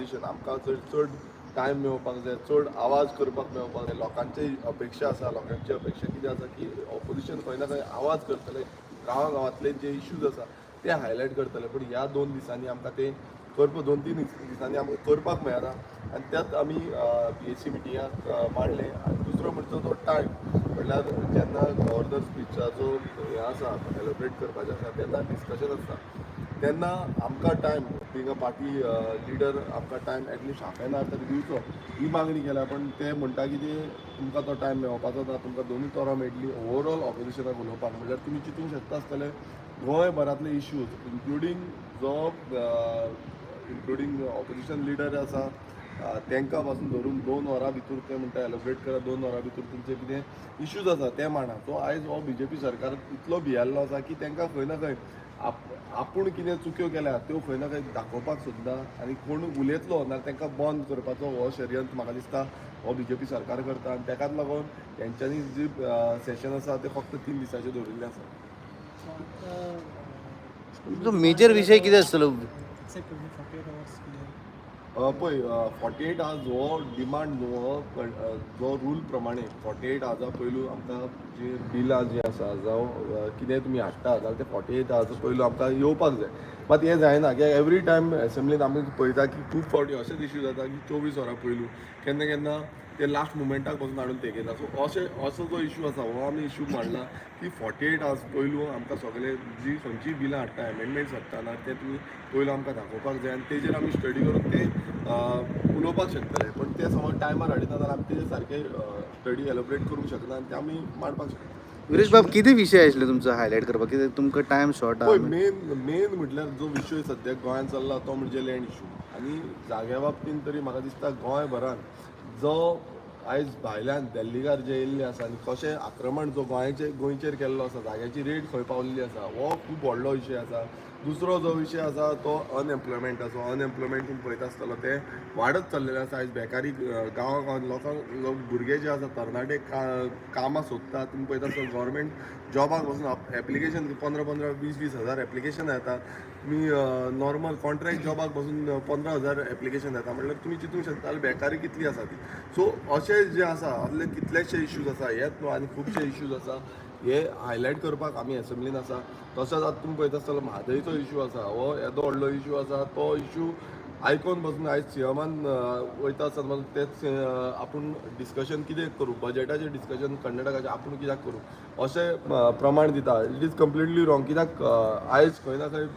Opposition. आमकां चड चड टायम मेळोवपाक जाय, चड आवाज करपाक मेळोवपाक जाय. लोकांची अपेक्षा आसा. लोकांची अपेक्षा कितें आसा की ऑपोजिशन खंय ना खंय आवाज करतले, गांवा गांवांतले जे इश्यूज आसा ते हायलायट करतले. पूण ह्या 2 दिसांनी आमकां ते करपा, 2-3 दिसांनी आमकां करपाक मेळना आनी त्यात आमी पीएसी मिटिंगाक मांडले. आनी दुसरो म्हणचो तो टायम म्हणल्यार जेन्ना गव्हर्नर स्पिचाचो हें आसा, एलोब्रेट करपाचें आसा, तेन्ना डिस्कशन आसता, तेन्ना आमकां time, being a party leader, आमकां time at least half an hour तरी दिवचो ही मागणी केल्या. पण ते म्हणटा की ते तुमकां तो टायम मेळपाचो ना, तुमकां दोनूच वरां मेळटली ओवरऑल ऑपोजिशनाक उलोवपाक. म्हणल्यार तुमी चिंतूंक शकता आसतले, गोंयभरांतले इश्यूज, इन्क्लुडींग जो इन्क्लुडींग ऑपोजिशन लिडर आसा, तांकां पासून धरून 2 वरां भितर ते म्हणटा एलोब्रेट करा, 2 वरां भितर तुमचे कितें इश्यूज आसा ते मांडा. सो आयज हो बीजेपी सरकार इतलो भियेल्लो आसा की तांकां खंय ना खंय आपूण कितें चुक्यो केल्या त्यो खंय ना खंय दाखोवपाक सोदना आनी कोण उलयतलो ना तांकां बंद करपाचो हो षडयंत्र म्हाका दिसता हो बीजेपी सरकार करता. आनी ताकाच लागून तेंच्यांनी जी सेशन आसा ते फक्त 3 दिसांचे दवरिल्ले आसा. तुमचो मेजर विशय कितें आसतलो? एक्सेप्ट 48 आवर्स कितें? पळय, 48 आवर्स हो डिमांड न्हू. हो जो रूल प्रमाणे 48 आवर्सा पयलू आमकां जी बिलां जी आसा जावं कितें तुमी हाडटा जाल्यार ते 48 आवर्सा पयलू आमकां येवपाक जाय. मात हें जायना, कित्याक एवरी टायम एसेंब्लीन आमी पळयता की खूब फावटी अशेंच इश्यू जाता की 24 वरां पयलू, केन्ना केन्ना ते लास्ट मुमेंटाक पासून हाडून तेकयता. सो अशें असो जो इश्यू आसा हो आमी इश्यू मांडला की 48 आवर्स पयलू आमकां सगळे जी खंयचीय बिलां हाडटा, एमेंडमेंट्स हाडटा ना, ते तुमी पयलू आमकां दाखोवपाक जाय आनी तेजेर आमी स्टडी करून ते उलोवपाक शकतले. पण ते समज टायमार हाडिना जाल्यार आमी तेजेर सारकें स्टडी एलोब्रेट करूंक शकना आनी ते आमी मांडपाक शकना. विरेश बाब, कितें विशय आशिल्ले तुमचो हायलायट करपाक? कितें तुमकां टायम शॉर्ट पळय, आहा. मेन मेन म्हटल्यार जो विशय सद्याक गोंयांत चल्ला तो म्हणजे लँड इशू. आनी जाग्या बाबतीन तरी म्हाका दिसता गोंयभरान जो आयज भायल्यान दिल्लीकार जे येयल्ले आसा आनी कशें आक्रमण जो गोंयचेर गोंयचेर केल्लो आसा, जाग्याची रेट खंय पावल्ली आसा, हो खूब व्हडलो विशय आसा. दुसरो जो विशय आसा तो अनएम्प्लॉयमेंटाचो. अनएम्प्लॉयमेंट तुमी पळयता आसतलो, ते वाडत चल्लेले आसा. आयज बेकारी गांवा गांवांत लोकांक, लोक भुरगे जे आसा तरणाटे कामां सोदता. तुमी पळयता आसतलो, गव्हर्मेंट जॉबाक बसून एप्लिकेशन 15 15 20-20 हजार एप्लिकेशन येता. तुमी नॉर्मल कॉन्ट्रॅक्ट जॉबाक बसून 15,000 एप्लिकेशन येता. म्हणल्यार तुमी चिंतूंक शकता बेकारी कितली आसा ती. सो अशे जे आसा असले कितलेशे इश्यूज आसा. हेच न्हू, आनी खुबशे इश्यूज आसा, हे हायलायट करपाक आमी एसेंब्लीन आसा. तशेंच आतां तुमी पळयता आसतलो, म्हादयचो इश्यू आसा, हो येदो व्हडलो इश्यू आसा. तो इश्यू आयकोन बसून आयज सीएमान वयता आसतना पासून तेच आपूण डिस्कशन कितें करूं, बजेटाचें डिस्कशन कर्नाटकाचें आपूण कित्याक करूं अशें प्रमाण दिता. It is completely wrong, कित्याक आयज खंय ना खंय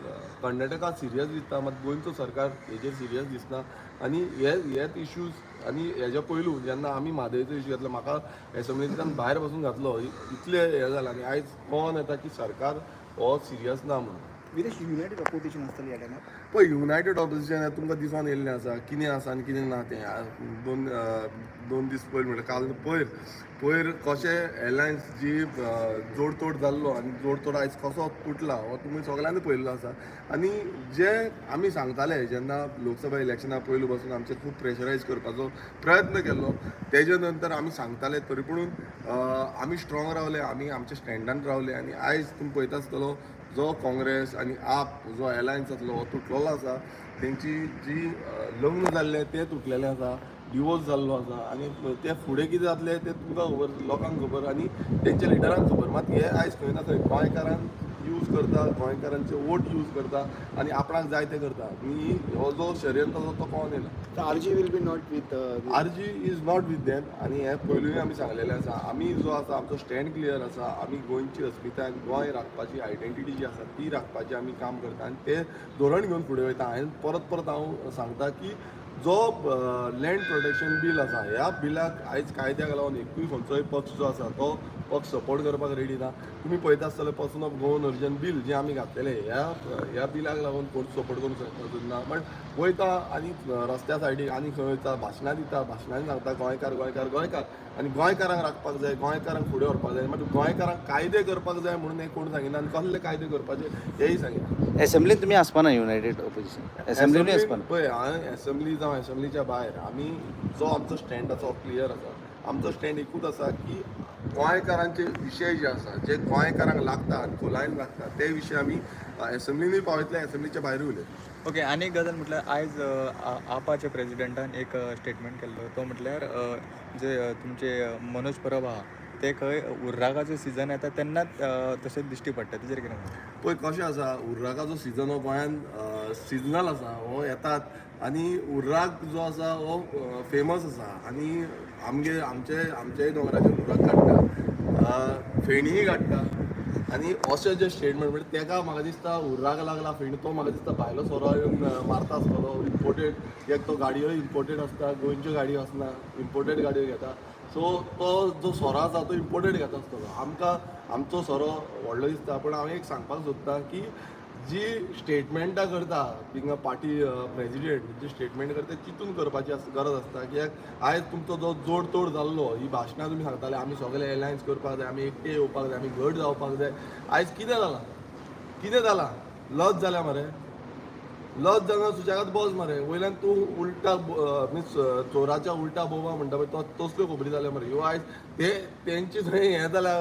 कर्नाटका सिरियस दिसता, मात गोंयचो सरकार हेजेर सिरियस दिसना. आनी हे हेच इश्यूज आनी हेज्या पयलू जेन्ना आमी म्हादयचो इश्यू घेतलो, म्हाका एसेंब्लींतल्यान भायर बसून घातलो. इतलें हें जालें आनी आयज कळोन येता की सरकार हो सिरियस ना म्हणून. विरेश, युनायटेड ऑपोजिशन आसतली ह्या टायमार? पळय, युनायटेड ऑपोजिशन हें तुमकां दिसोन येयल्लें आसा, कितें आसा आनी कितें ना तें. 2 दीस पयर म्हणल्यार काल पयर पयर कशें एलायन्स जी जोडतोड जाल्लो आनी जोडतोड आयज कसो तुटला हो तुमी सगळ्यांनी पळयल्लो आसा. आनी जे आमी सांगताले जेन्ना लोकसभा इलेक्शना पयलू बसून आमचेर खूब प्रेशरायज करपाचो प्रयत्न केल्लो, तेजे नंतर आमी सांगताले तरी पुणून आमी स्ट्रॉंग रावले, आमी आमच्या स्टँडान रावले. आनी आयज तुमी पळयता आसतलो, जो काँग्रेस आनी आप जो एलायन्स आसलो हो तुटलेलो आसा. तेंची जी लग्न जाल्लें तें तुटलेलें आसा, डिवोर्स जाल्लो आसा. आनी ते फुडें कितें जातलें तें तुमकां खबर, लोकांक खबर आनी तेंच्या लिडरांक खबर. मात हे आयज खंय ना खंय गोंयकारांक यूज करता, गोंयकारांचे वोट यूज करता आनी आपणाक जाय तें करता. आनी हो जो षडयंत्र आसा तो कोण येयला. RG will be not with RG is not with them. आनी हें पयलूय आमी सांगलेलें आसा. आमी जो आसा आमचो स्टँड क्लियर आसा. आमी गोंयची अस्मिताय, गोंय राखपाची आयडेंटिटी जी आसा ती राखपाची आमी काम करता आनी तें धोरण घेवन फुडें वयता. हांवें परत परत हांव सांगता की जो लँड प्रोटेक्शन बील आसा, ह्या बिलाक आयज कायद्याक लागून एकूय खंयचोय पक्ष जो आसा तो पक्ष सपोर्ट करपाक रेडी ना. तुमी पळयता आसतले, Person of Goan Origin Bill जें आमी घातलेलें, ह्या ह्या बिलाक लागून कोण सपोर्ट करूंक शकता ना. बट वयता आनी रस्त्या सायडीक आनी खंय वयता, भाशणां दिता, भाशणांनी सांगता गोंयकार, गोंयकार, गोंयकार आनी गोंयकारांक राखपाक जाय, गोंयकारांक फुडें व्हरपाक जाय. मात गोंयकारांक कायदे करपाक जाय म्हणून हें कोण सांगिना आनी कसले कायदे करपाचे हेय सांगिना. एसेंब्लीन तुमी आसपाना? United opposition एसेंब्लीनूय आसपाना? पळय, हांवें एसेंब्ली जावं एसेंब्लीच्या भायर आमी जो आमचो स्टँड आसा हो क्लियर आसा. आमचो स्टँड एकूच आसा की गोंयकारांचे विशय जे आसा, जे गोंयकारांक लागता आनी खोलायेन लागता, ते विशय आमी एसेंब्लीनूय पावयतले, एसेंब्लीच्या भायरूय उलयतले. ओके, आनी एक गजाल म्हटल्यार आयज आपाच्या प्रेजिडेंटान एक स्टेटमेंट केल्लो, तो म्हटल्यार जे तुमचे मनोज परब आहा ते खंय उर्राकाचो सिजन येता तेन्नाच तशें दिश्टी पडटा, तेजेर कितें म्हणटा? पळय कशें आसा, उर्राकाचो सिजन हो गोंयांत सिजनल आसा, हो येतात आनी उर्राक जो आसा हो फेमस आसा आनी आमगे आमचे आमच्याय दोंगराचेर उर्राक काडटा, फेणीय काडटा. आनी अशें जें स्टेटमेंट म्हणजे तेका म्हाका दिसता उर्राक लागला फेणी, तो म्हाका दिसता भायलो सोरो येवन मारता आसतलो इम्पोर्टेड, कित्याक तो गाडयो इम्पोर्टेड आसता, गोंयच्यो गाडयो आसना, इम्पोर्टेड गाडयो घेता. सो तो जो सोरो आसा तो इम्पोर्टेड घेता आसतलो. आमकां आमचो सोरो व्हडलो दिसता, पूण हांव एक सांगपाक सोदता की जी स्टेटमेंटां करता थिंगा पार्टी प्रेजिडेंट जी स्टेटमेंट करता चिंतून करपाची गरज आसता. कित्याक आयज तुमचो जो जोड तोड जाल्लो, ही भाशणां तुमी सांगताले आमी सगळे एलायन्स करपाक जाय, आमी एकटे येवपाक जाय, आमी घट जावपाक जाय, आयज कितें जालां? कितें जालां? लज जाल्या मरे, लज जावन सुशेगाद बस मरे. वयल्यान तूं उल्टा मिन्स चोराच्या उल्टा बोबा म्हणटा पळय, तो तसल्यो खबरी जाल्या मरे ह्यो. आयज ते तेंची थंय हें जाल्या,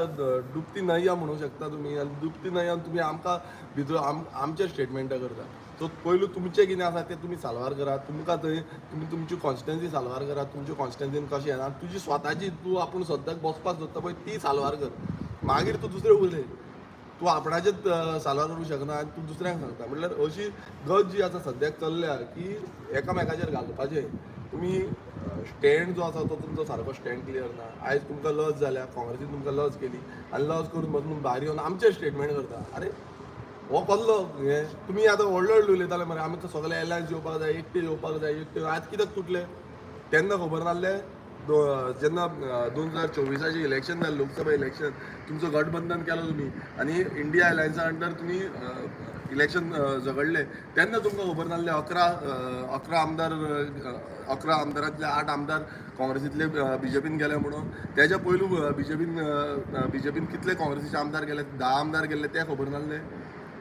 डुबती नय्या म्हणूंक शकता तुमी, आनी डुबती नय्यान तुमी आमकां भितर आमचे स्टेटमेंटां करता. सो पयलू तुमचें कितें आसा तें तुमी साल्वार करात, तुमकां थंय तुमी तुमची कॉन्स्टिट्युएन्सी साल्वार करात, तुमचे कॉन्स्टिट्युएन्सीन कशें येना, तुजी स्वताची तूं आपूण सद्याक बसपाक सोदता पळय ती साल्वार कर, मागीर तूं दुसरें उलय. तूं आपणाचेच साल्वार करूंक शकना आनी तूं दुसऱ्यांक सांगता. म्हणल्यार अशी गत जी आसा सद्याक चल्ल्या की एकामेकाचेर घालपाचें. तुमी स्टँड जो आसा तो तुमचो सारको स्टँड क्लियर ना. आयज तुमकां लज जाल्या, काँग्रेसीन तुमकां लज केली आनी लज करून बसून भायर येवन आमचेर स्टेटमेंट करता. आरे हो कसलो हें? तुमी आतां व्हडलो व्हडलो उलयताले मरे, आमी तर सगळे एलायन्स येवपाक जाय, एकटे येवपाक जाय, एकटे. आयज कित्याक तुटले तेन्ना खबर नासलें? जेन्ना 2024 इलेक्शन जालें, लोकसभा इलेक्शन, तुमचो गठबंधन केलो तुमी आनी इंडिया अलायन्सा अंडर तुमी इलेक्शन झगडले, तेन्ना तुमकां खबर नासलें 11 आमदार, 11 आमदारांतले 8 आमदार काँग्रेसींतले बीजेपीन गेले म्हणून? तेज्या पयलू बीजेपीन कितले काँग्रेसीचे आमदार गेले, 10 आमदार गेले, ते खबर नासले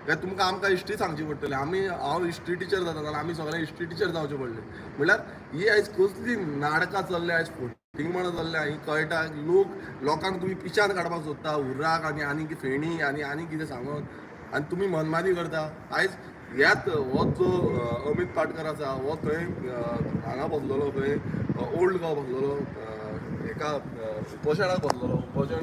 काय तुमकां? आमकां हिस्ट्री सांगची पडटली. आमी हांव हिस्ट्री टिचर जाता जाल्यार आमी सगळे हिस्ट्री टिचर जावचे पडले. म्हणल्यार ही आयज कसली नाटकां चल्ल्या, आयज फोटिंगपणां चल्ल्या ही कळटा. लोकांक तुमी पिशान काडपाक सोदता, उर्राक आनी आनी फेणी आनी आनी कितें सांगून, आनी तुमी मनमानी करता. आयज ह्याच हो जो अमीत पाटकर आसा हो थंय हांगा बसलेलो, खंय ओल्ड गोवा बसलेलो, एका उपोशणाक बसलेलो. उपोशण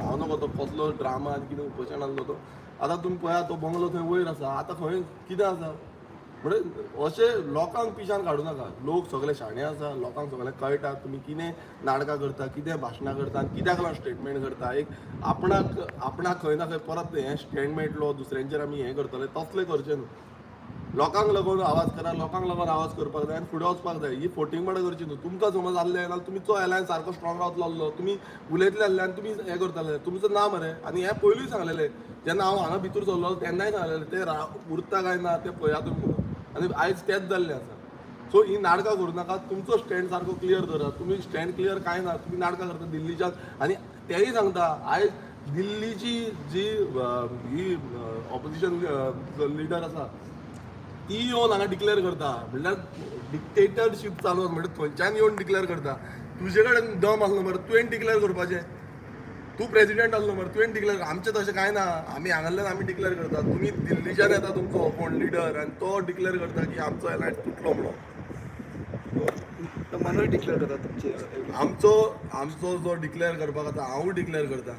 हांव नकळो तो कसलो ड्रामा आनी कितें उपोशण आसलो तो. आतां तुमी पळयात तो बंगलो थंय वयर आसा, आतां खंय कितें आसा? म्हणजे अशें लोकांक पिशान काडूं नाका. लोक सगळे शाणे आसा, लोकांक सगळें कळटा तुमी कितें नाटकां करता, कितें भाशणां करता आनी कित्याक लागून स्टेटमेंट करता. एक आपणाक आपणाक खंय ना खंय परत हें स्टँड मेळटलो, दुसऱ्यांचेर आमी हें करतले, तसलें करचें न्हू. लोकांक लागून आवाज करा, लोकांक लागून आवाज करपाक जाय आनी फुडें वचपाक जाय. ही फोटिंगपणां करची न्हू. तुमकां समज जाल्लें जाल्यार तुमचो एलायन्स सारको स्ट्रॉंग रावतलो आसलो, तुमी उलयतले आसले आनी तुमी हें करताले, तुमचो ना मरे. आनी हें पयलूय सांगलेलें, जेन्ना हांव हांगा भितर सरलो तेन्नाय सांगलेलें, ते उरता काय ना तें पळया तुमी म्हणून, आनी आयज तेंच जाल्लें आसा. सो ही नाटकां करूं नाका. तुमचो स्टँड सारको क्लियर दवरात. तुमी स्टँड क्लियर कांय ना, तुमी नाटकां करता दिल्लीच्यान. आनी तेय सांगता, आयज दिल्लीची जी ही ऑपोजिशन लिडर आसा ती येवन हांगा डिक्लेअर करता, म्हणल्यार डिक्टेटरशीप चालू आसा. म्हणल्यार थंयच्यान येवन डिक्लेअर करता. तुजे कडेन दम आसलो मरे, तुवें डिक्लेअर करपाचें. तूं प्रेजिडेंट आसलो मरे, तुवें डिक्लेअर. आमचें तशें कांय ना, आमी हांगासरल्यान आमी डिक्लेअर करता. तुमी दिल्लीच्यान येता तुमचो कोण लिडर आनी तो डिक्लेअर करता की आमचो एलायन्स तुटलो म्हणून. तो मनोज डिक्लेअर करता तुमचे? आमचो आमचो जो डिक्लेअर करपाक आसा, हांवूय डिक्लेअर करता,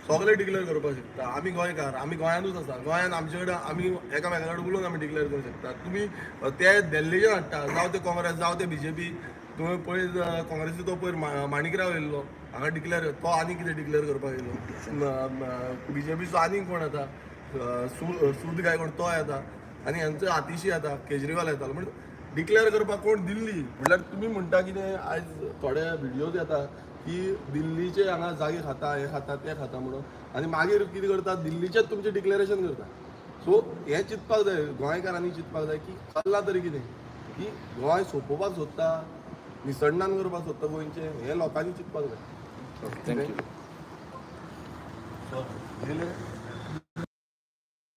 सगळे डिक्लेअर करपाक शकता. आमी गोंयकार, आमी गोंयानूच आसा. गोंयान आमचे कडेन आमी एकामेका कडेन उलोवन आमी डिक्लेअर करूंक शकता. तुमी ते दिल्लीच्यान हाडटा, जावं ते काँग्रेस जावं ते बीजेपी. तुवें पळय काँग्रेसीचो पयर माणिकराव येयल्लो हांगा डिक्लेअर, तो आनी कितें डिक्लेअर करपाक येयलो. बीजेपीचो आनीक कोण येता, सूद काय कोण तो येता आनी हेंचो आतिशी येता, केजरीवाल येतालो. म्हणजे डिक्लेअर करपाक कोण दिल्ली? म्हणल्यार तुमी म्हणटा कितें, आयज थोडे व्हिडियोज येता की दिल्लीचे हांगा जागे खाता, हें खाता, तें खाता म्हणून, आनी मागीर कितें करता, दिल्लीचेच तुमचें डिक्लेरेशन करता. सो हें चिंतपाक जाय, गोंयकारांनी चिंतपाक जाय की चल्लां तरी कितें, की गोंय सोंपोवपाक सोदता, निसणान करपाक सोदता गोंयचें, हें लोकांनी चिंतपाक जाय. Thank you. गेले.